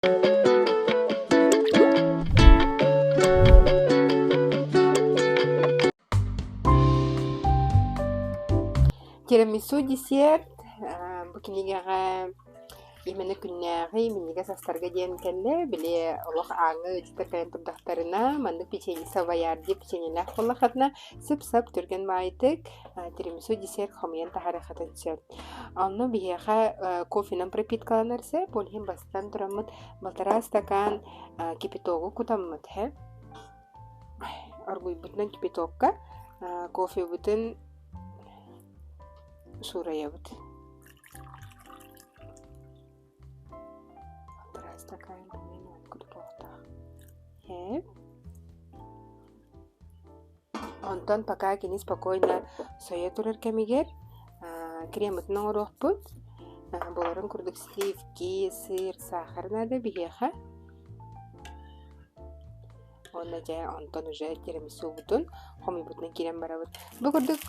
Тирамису десерт бу кинигэҕэ именно күннээҕи минньигэс астарга диэн кэллэ. Били олох ааҥҥа ыалдьыттар кэлэн турдахтарына маннык печенье савоярди печеньелээх буоллаххытына сып-сап түргэн баайытык тирамису десерт хомуйан таһаарыаххытын сөп. Онно биһиэхэ кофенан пропиткаланар сөп, ол иһин бастатан тураммыт балтараа ыстакаан кипятогу кутаммыт һэ оргуйбутунан кипятокка кофебытын суурайабыт. Балтараа ыстакаан кутуохтаах. Һэ Онтон пока кини спокойно сойо турар кэмигэр кремытын оҥоруохпут. Буоларын курдук сливки, сыр, саахар наада биһиэхэ. Уонна дьэ онтон уже тирамисубутун хомуйбутунан киирэн барабыт. Бу курдук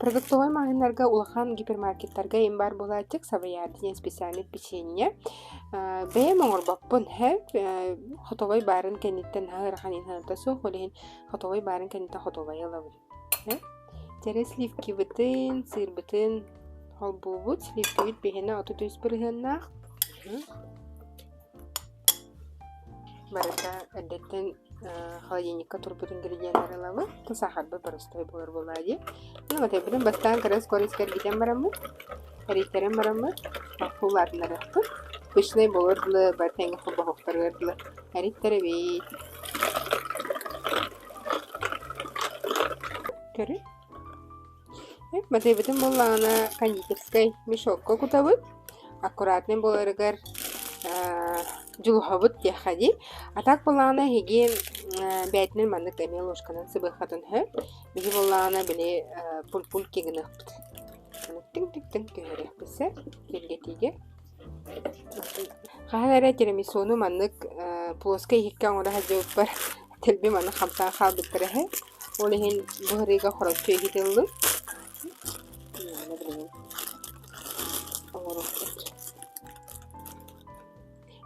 продуктовай маҕаһыыннарга улахан гипермаркеттарга им баар буолааччык савоярди диэн специальный печенье. Бэйэм оҥорбоппун һэ хотовой баарын кэнниттэн наһаа ыарахан иһин суох ол иһин Хотовой баарын кэнниттэн хотовой ылабын. Дьэрэ сливкибытын, сыырбытын холбуубут. Сливкибит биһиэнэ 33 бырыһыаннаах. Барыта эрдэттэн холодильникка турбут ингредиеннэр ылабыт. То сахарбыт боростой буолар буолаа дии. Ну, матайбытын бастаан кыра скорость эргитэн бараммыт, эрийтэрэн бараммыт, улаатыннарыахпыт. Пышный буолуор дылы, бары тэҥҥэ холбоһуохтарыгар дылы эриттэрэбит. Көрү. Матайбытын буоллаҕына кондитерскай мешокка кутабыт. Аккуратный буоларыгар дьулуһабыт диэххэ дии. А так буоллаҕына эһиги бээтинэн маннык эмиэ ложканан сыбыаххытын сөп. Биһи буоллаҕына били пуль-пульки гыныахпыт. Тыҥ-тыҥ-тыҥ түһэриэхпит сөп килгэтиигэ. Хаһан эрэ тирамисуну маннык плоскай иһиккэ оҥоро сылдьыбыппар дэлби маннык хамсаан хаалбыттар эһэ. Ол иһин бу сырыыга хороччу иһит ыллым. Оҥоруохпут.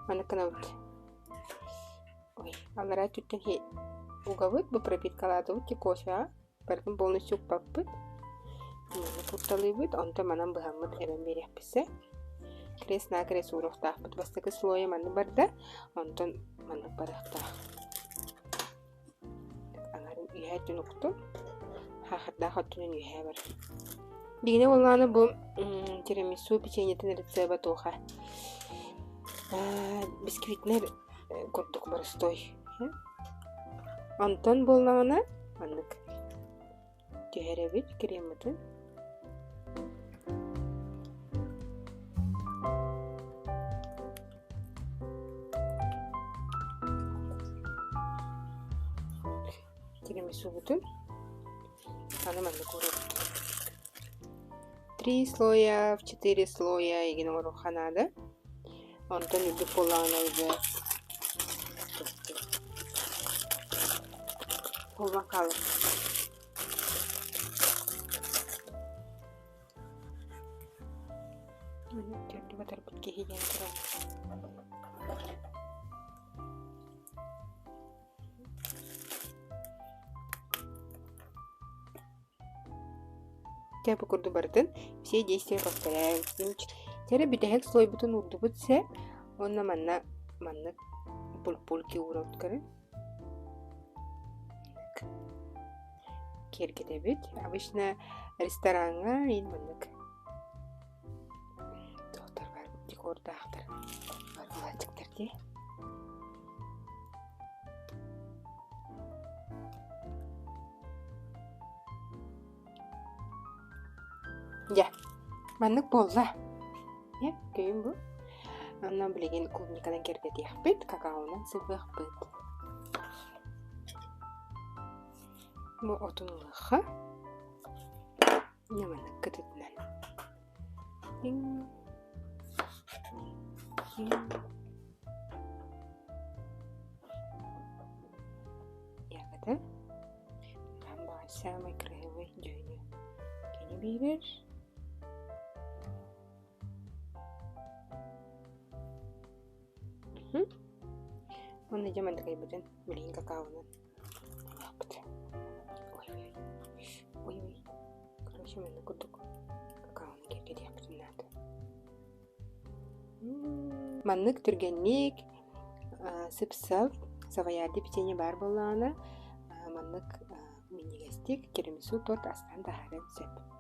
Маннык гынабыт. Ой, аллараа өттүттэн угабыт, бу пропиткалаатыбыт кофеҕа. Барытын полностью укпаппыт. Кутталыыбыт, онтон манан быһаммыт эбэн биэриэхпит сөп. Крест-накрест ууруохтаахпыт. Бастакы слойа маннык барда, онтон маннык барыахтаах. Аҥарын үөһээ өттүн уктум. Хаахырдаах өттүнэн үөһээ бар. Билигин буоллаҕына бу тирамису печеньетин рецеба туоха бисквитнэр курдук боростуой. Онтон буоллаҕына маннык түһэрэбит креммытын. Тирамисубутун аны маннык уурабыт. Три слоя в четыре слоя игин оҥоруохха наада. Онтон үрдүк буоллаҕына уже буолан хаалар. Төрдү батарбыт киһи диэн турар. Дьэ бу курдук барытын все действия повторяем. Дьэ бүтэһик слойбутун уурдубут сэ уонна манна маннык пульпульки уурабыт көрүн. Киэргэтэбит. Обычно рестораҥҥа иин маннык туохтар бар декордаахтар бар булааччыктар дии. Дьэ, маннык буолла. Дьэ, көйүм бу. Онно билигин клубниканан кэргэтиэхпит, какаонан сыбыахпыт. Бу отун ылыахха. Дьэ, маннык кытытынан. Ягода. Баҕар саамай кыраһыабай дьүһүнү кини биэрэр. Уонна дьэ мандакайбытын билигин какаонан ылыахпыт. Ой ой ой ой. Короче, манна курдук какаону киэргэтиэхпитин наада. Маннык түргэнник сып-сап савоярди печенье баар буоллаҕына маннык минньигэстик тирамису торт астаан таһаарыан сөп.